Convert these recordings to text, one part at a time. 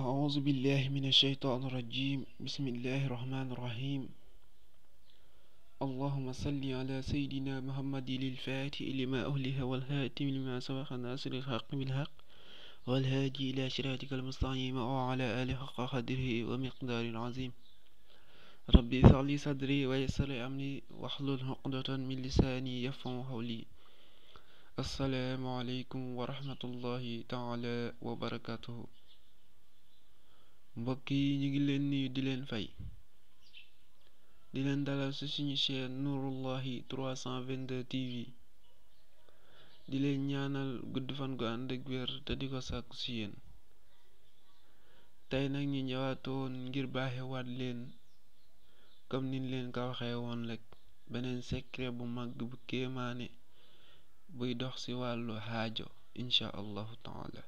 أعوذ بالله من الشيطان الرجيم. بسم الله الرحمن الرحيم. اللهم صل على سيدنا محمد الفاتح لما أهله والهاتم لما سبق ناصر الحق بالحق والهادي إلى صراطك المستقيم وعلى آله حق قدره ومقدار عظيم. ربي اشرح لي صدري ويسر لي أمري واحلل عقدة من لساني يفقهوا قولي. السلام عليكم ورحمة الله تعالى وبركاته. mbokk yi ñu ngi leen nuyu di leen fay di leen dalal ci suñu chaîne Nouroullahi 322 TV di leen ñaanal gudd fan gu ànd ak wér te di ko sàkku ci yéen. tey nag ñu ñëwaatoon ngir baaxewaat leen comme niñ leen ko waxee woon rek beneen secret bu mag bu kéemaane buy dox ci wàllu xaajo incha allahu taala.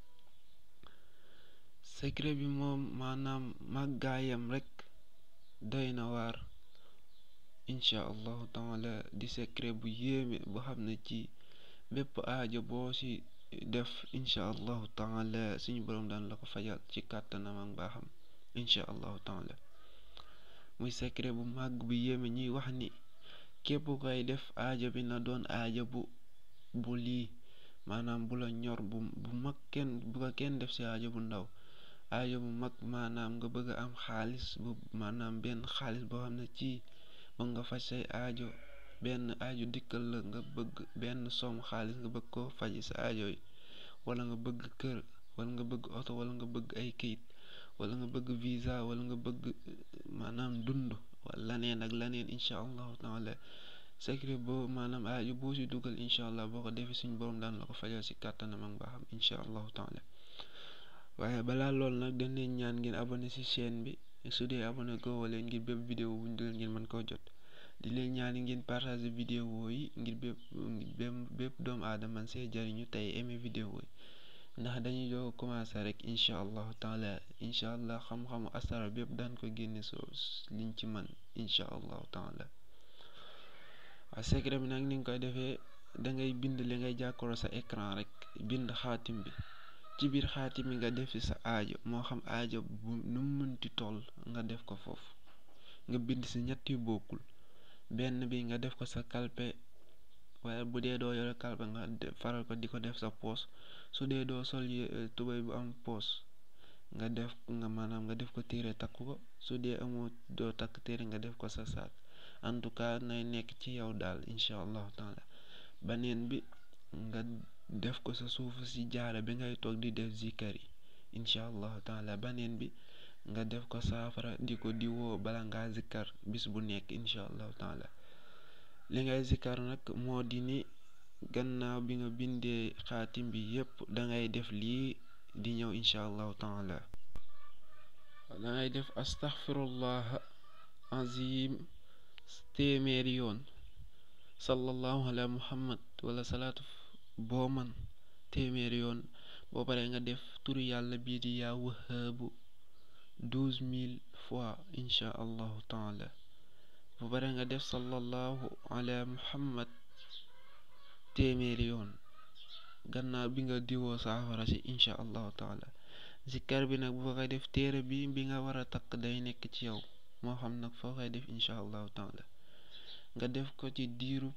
secret bi moom maanaam màggaayam rekk doy na waar incha allahu taala. di secret bu yéeme bu xam ne ci bépp aajo boo ci def incha allahu taala suñu boroom daan la ko fajal ci kàttanam ak baaxam incha allahu taala. muy secret bu màgg bu yéeme ñuy wax ni képp koy def aajo bi na doon aajo bu lii maanaam bu la ñor bu mag bu ko kenn def ci aajo bu ndaw. aajo bu mag maanaam nga bëgg am xaalis bu maanaam benn xaalis boo xam ne ci bëgg nga faj say aajo benn aajo dikkal la nga bëgg benn somme xaalis nga bëgg ko faji sa aajo yi, wala nga bëgg kër, wala nga bëgg oto, wala nga bëgg ay kayit, wala nga bëgg visa, wala nga bëgg maanaam dund wala laneen ak laneen incha allahu taala. secret boo maanaam aajo boo ci dugal incha allah boo ko defee suñu borom daan la ko fajal ci kàttanam ak baaxam incha allahu taala. waaye balaa loolu nag dañ leen ñaan ngeen abonné ci chaîne bi su dee abonné ko wala ngir bépp vidéo bu ñu dugal ngeen mën koo jot. di leen ñaan ngeen partager vidéo yi ngir bépp doomu aadama man see jariñu tey aimé vidéo yi, ndax dañuy doo commencé rek incha allahu taala. incha allah xam-xamu asrar bépp daan ko génne soo liñ ci man incha allahu taala. waaye secret bi nag ni nga koy defee dangay bind li ngay jàkkaarloo sa écran rek bind xaatim bi. ci biir xaatim mi nga def ci sa aajo moo xam aajo bu nu mu mënti toll nga def ko foofu. nga bind ci ñett yu bokkul, benn bi nga def ko sa kalpe, waaye bu dee doo yore kalpe nga faral ko di ko def sa poos. su dee doo sol tubéy bu am poos nga def maanaam nga def ko téere takk ko. su dee amoo doo takk téere nga def ko sa saak. en tout cas nay nekk ci yow daal incha allahu taala. baneen bi nga def ko sa suufu si jaara bi ngay toog di def zikar yi incha allahu taala. baneen bi nga def ko saafara di ko diwoo bala ngaa zikar bis bu nekk incha allahu taala. li ngay zikar nag moo di ni gannaaw bi nga bindee xaatim bi yépp dangay def lii di ñëw incha allahu taala. dangay def astaghfirullah azim téeméeri yoon, sallallahu ala muhammad wala salaatu boo man téeméeri yoon. boo paree nga def turu yàlla bii di yaa wahaabu 12000 fois incha allahu taala. boo paree nga def sallallahu ala muhammad téeméeri yoon gannaaw bi nga diwoo saafara si incha allahu taala. zikkar bi nag boo koy def téere bi nga war a takk day nekk ci yow, moo xam nag foo koy def incha allahu taala. nga def ko ci diiru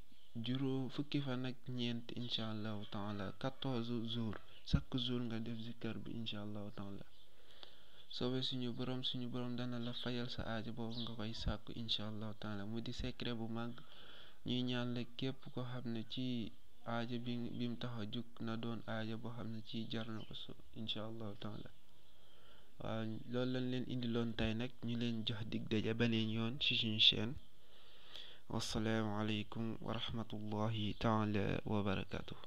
fukki fan ak ñeent incha allahu taala 14 jours. chaque jour nga def zikkar bi incha allahu taala. soobee suñu borom dana la fayal sa aajo boobu nga koy sàkku incha allahu taala. mu di secret bu mag ñuy ñaan la képp ko xam ne ci aajo bi mu tax a jug na doon aajo boo xam ne ci jar na ko so incha allahu taala. waaw loolu lañ leen indiloon tey nag ñu leen jox dig daje beneen yoon ci suñu chaîne. wassalaamu aleykum wa rahmatullahi taala wa barakatuh.